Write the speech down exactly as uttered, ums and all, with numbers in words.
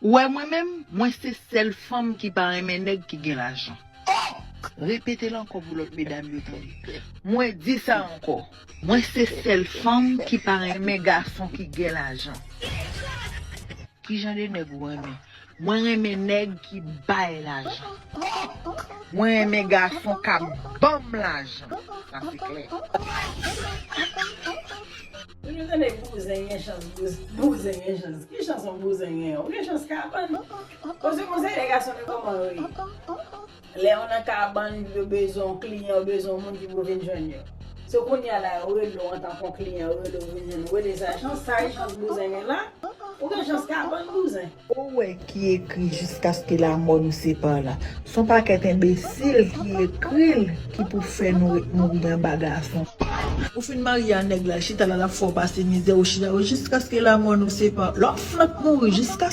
Ou wè mwen menm, mwen se sèl fanm ki pa renmen nèg ki gen lajan. Repete l ankò pou lòt medam yo tande. Mwen di sa ankò. Mwen se sèl fanm ki pa renmen gason ki gen lajan. Ki jan de nèg ou renmen? Mwen renmen nèg ki bay lajan. Mwen renmen gason k ap ban m lajan. Sa se klè. Toujou tande bouzen gen chans, bouzen gen chans. Ki chans yon bouzen gen? Ou gen chans kabann. Koze konsa, lè gason gen kòman yo ye. Lè yo nan kabann, yo bezwen yon kliyan, yo bezwen yon moun ki pou vin jwenn yo. Se kounye a la, yo rele w antanke yon kliyan, yo rele w vin jwenn ou. Rele sa chans, sa e chans bouzen gen la. Ou gen chans kabann bouzen. Ou wè ki ekri jiskaske lamò nou separe la. Se yon pakèt enbesil ki ekri l ki pou fè nou ret mouri anba gason. Ou fin marye a nèg la, chita la, l ap fè w pase mizè, ou chita, ou jiskaske lamò nou separe. Lè w flank mouri, jiskaske